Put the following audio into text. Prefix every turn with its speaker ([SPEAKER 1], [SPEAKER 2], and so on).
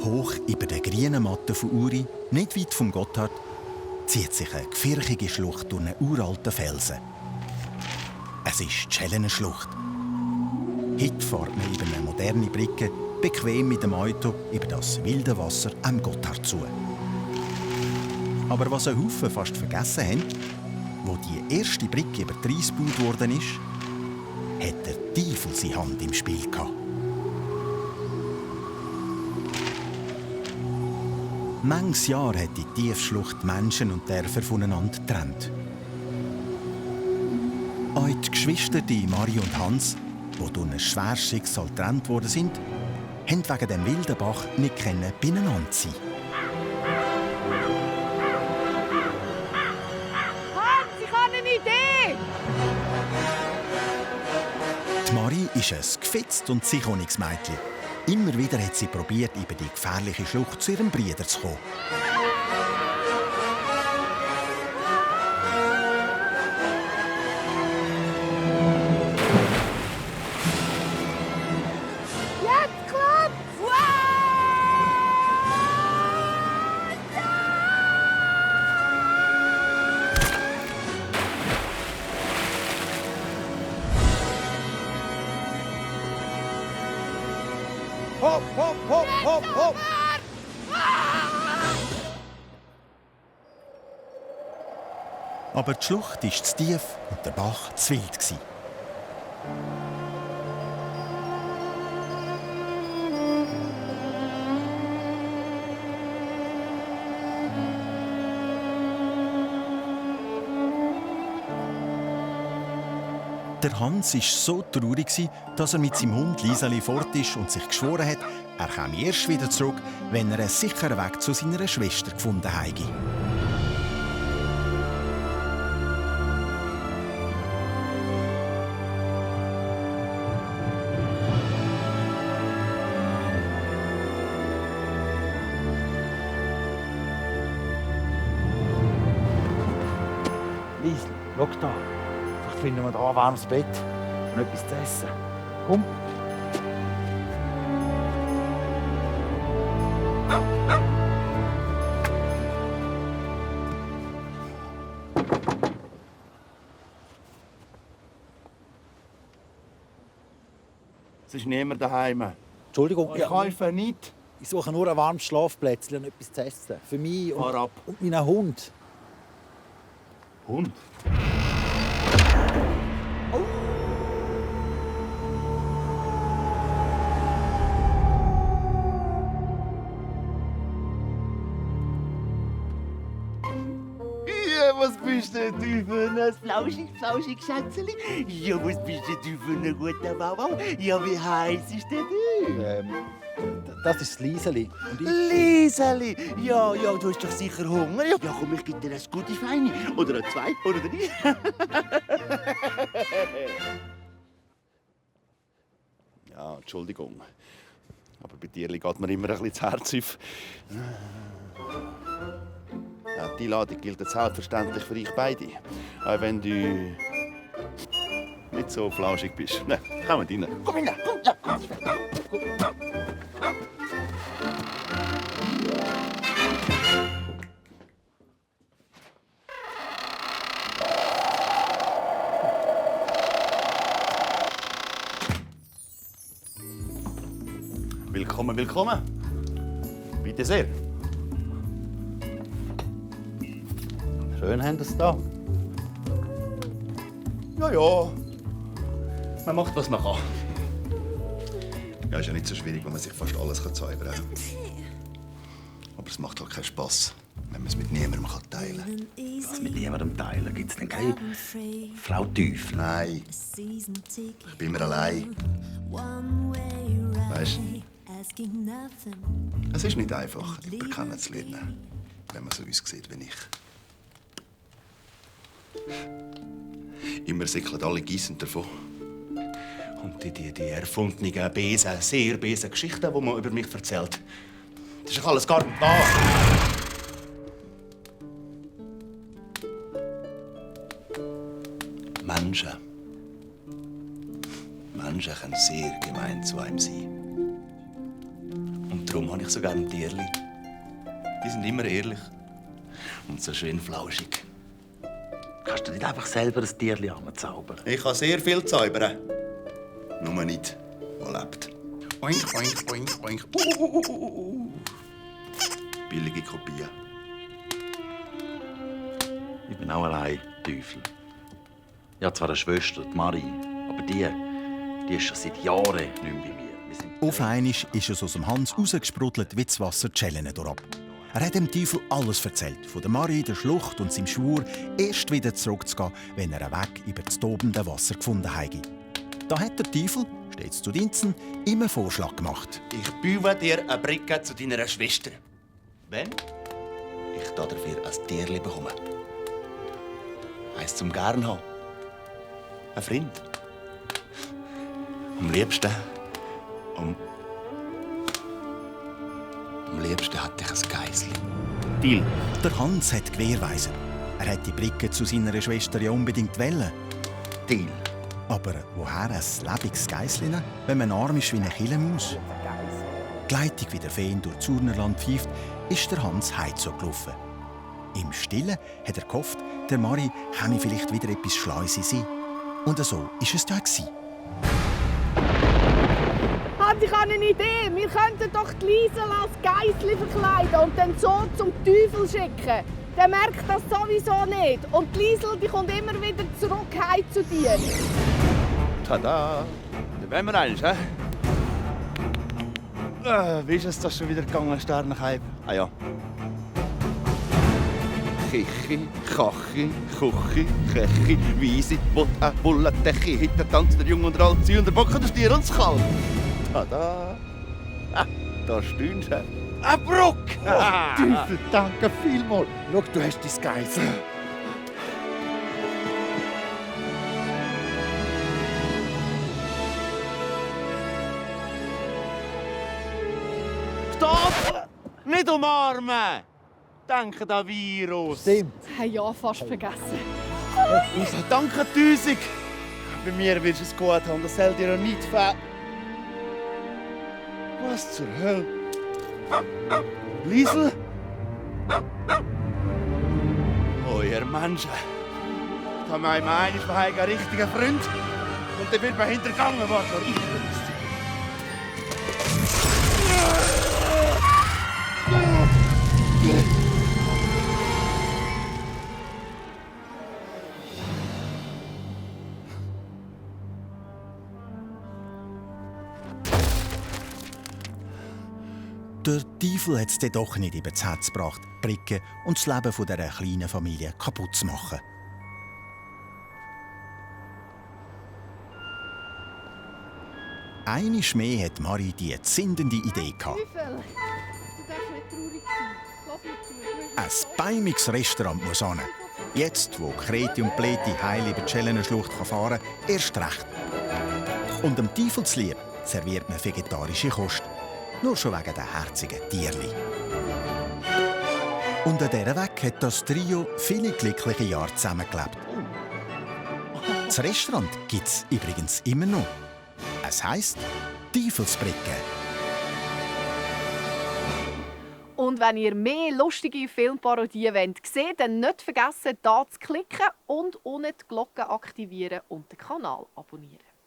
[SPEAKER 1] Hoch über der grünen Matte von Uri, nicht weit vom Gotthard, zieht sich eine gefährliche Schlucht durch einen uralten Felsen. Es ist die Schellenenschlucht. Heute fährt man über eine moderne Brücke bequem mit dem Auto über das wilde Wasser am Gotthard zu. Aber was ein Haufen fast vergessen haben, wo die erste Brücke über die Reis gebaut worden ist, hat der Teufel seine Hand im Spiel gehabt. Manches Jahr hat die Tiefschlucht Menschen und Dörfer voneinander getrennt. Auch die Geschwister, die Marie und Hans, die durch ein schweres Schicksal getrennt worden sind, haben wegen dem wilden Bach nicht beieinander sein.
[SPEAKER 2] Hans, ich habe eine Idee!
[SPEAKER 1] Die Marie ist ein gefitzt und sichoniges Mädchen. Immer wieder hat sie probiert, über die gefährliche Schlucht zu ihrem Bruder zu kommen.
[SPEAKER 2] Jetzt klappt's!
[SPEAKER 3] Hopp, hopp, hopp, hopp, hopp!
[SPEAKER 1] Aber die Schlucht war zu tief und der Bach zu wild. Der Hans war so traurig, dass er mit seinem Hund Lisali fort ist und sich geschworen hat, er komme erst wieder zurück, wenn er einen sicheren Weg zu seiner Schwester gefunden habe.
[SPEAKER 3] Liesl, schau da. Vielleicht finden wir da ein warmes Bett und etwas zu essen. Komm.
[SPEAKER 4] Es ist niemand daheim.
[SPEAKER 3] Entschuldigung,
[SPEAKER 4] Ich kaufe nicht.
[SPEAKER 3] ich suche nur ein warmes Schlafplätzchen und etwas zu essen. Für mich
[SPEAKER 4] Fahr ab.
[SPEAKER 3] und meinen Hund.
[SPEAKER 4] Hund? Ja, was bist denn du für ein flauschig Schätzeli? Ja, was bist denn du für ein guter Bauer? Ja, wie heiß ist denn du?
[SPEAKER 3] Das ist das Lieseli. Und ich...
[SPEAKER 4] Lieseli! Ja, du hast doch sicher Hunger. Ja, komm, ich gebe dir ein gutes Feini. Oder ein zwei, oder drei. Ja, Entschuldigung. Aber bei dir geht mir immer ein bisschen das Herz auf. Ja, die Einladung gilt jetzt selbstverständlich für euch beide. Auch wenn du nicht so flauschig bist. Na, komm rein. Komm rein, komm, ja, komm. Willkommen, willkommen. Bitte sehr. Schön haben Sie es da. Ja. Man macht, was man kann.
[SPEAKER 5] Ja, ist ja nicht so schwierig, wenn man sich fast alles zaubern kann. Aber es macht halt keinen Spass, wenn man es mit niemandem teilen kann.
[SPEAKER 4] Was mit niemandem teilen? Gibt es denn keine Frau Teufel?
[SPEAKER 5] Nein, ich bin immer allein. Weißt du, es ist nicht einfach, jemanden kennenzulernen, wenn man so aussieht wie ich. Immer säckeln alle gießen davon.
[SPEAKER 4] Und die erfundenen, bösen, sehr bösen Geschichten, die man über mich erzählt. Das ist doch alles gar nicht wahr. Menschen können sehr gemein zu einem sein. Darum habe ich so gerne Tierli. Die sind immer ehrlich und so schön flauschig.
[SPEAKER 3] Kannst du nicht einfach selber ein Tierli zaubern?
[SPEAKER 5] Ich kann sehr viel zaubern. Nur nicht, wo lebt. Oink, oink, oink, oink. Billige Kopie.
[SPEAKER 3] Ich bin auch allein, Teufel. Ich habe zwar eine Schwester, die Marie, aber die ist schon seit Jahren nicht mehr bei mir.
[SPEAKER 1] Auf einmal ist es aus dem Hans rausgesprudelt wie das Wasser die Schellen durchab. Er hat dem Teufel alles erzählt, von der Marie, der Schlucht und seinem Schwur, erst wieder zurückzugehen, wenn er einen Weg über das tobende Wasser gefunden hätte. Da hat der Teufel, stets zu Diensten, ihm einen Vorschlag gemacht.
[SPEAKER 4] Ich baue dir eine Brücke zu deiner Schwester. Wenn ich dafür ein Tierli bekomme. Eins zum Gern haben. Ein Freund. Am liebsten. Am liebsten hätte ich ein Geissli.
[SPEAKER 3] Deal.
[SPEAKER 1] Der Hans hat Gewehrweise. Er hat die Brücke zu seiner Schwester ja unbedingt wollen.
[SPEAKER 3] Deal.
[SPEAKER 1] Aber woher ein lebendiges Geissli, wenn man arm ist wie eine Killemaus? Gleitig wie der Feen durch das Urnerland pfeift, ist der Hans heimzugelaufen. Im Stillen hat er gehofft, der Marie käme vielleicht wieder etwas Schleues in sie. Und so war es da.
[SPEAKER 2] Hans, ich habe eine Idee. Wir könnten doch die Liesel als Geissli verkleiden und dann so zum Teufel schicken. Der merkt das sowieso nicht. Und die Liesel die kommt immer wieder zurück heim zu dir.
[SPEAKER 4] Tada! Da wollen wir eins, hä? Wie ist es das schon wieder gegangen, Sternenkeib? Ah ja. Kichi, Kachi, Kuchi, Kechi, Wiese, Bot, Bulle, Techi, hinter tanzt der Junge und der Alte, und der Bock und der Stier und das Kalb. Tada! Da stehst du. Ein Bruck!
[SPEAKER 3] Teufel, danke vielmals. Schau, du hast dein Geissli.
[SPEAKER 4] Stopp! Nicht umarmen! Denke an Virus.
[SPEAKER 3] Stimmt.
[SPEAKER 2] Hey, ja, fast vergessen.
[SPEAKER 4] Danke 1000. Bei mir willst du es gut haben, das soll dir noch nicht fehlen. Was zur Hölle? Liesel? Oh, ihr Menschen. Da haben wir einmal einen richtigen Freund. Und der wird mir hintergangen worden. Ich bin's.
[SPEAKER 1] Der Teufel hat es dann doch nicht über das Herz gebracht, die Brücke und das Leben dieser kleinen Familie kaputt zu machen. Einmal mehr hat Marie die zündende Idee gehabt.
[SPEAKER 2] Teufel, du darfst nicht traurig sein. Lass mir zu.
[SPEAKER 1] Ein beimiges Restaurant muss hin. Jetzt, wo Kreti und Pleti heil über die Schellenschlucht fahren kann, erst recht. Und dem Teufel zu lieb serviert man vegetarische Kost. Nur schon wegen der herzigen Tierli. Und an dieser Weg hat das Trio viele glückliche Jahre zusammengelebt. Das Restaurant gibt es übrigens immer noch. Es heisst Teufelsbrücke.
[SPEAKER 2] Und wenn ihr mehr lustige Filmparodien sehen wollt, dann nicht vergessen, hier zu klicken und unten die Glocke aktivieren und den Kanal abonnieren.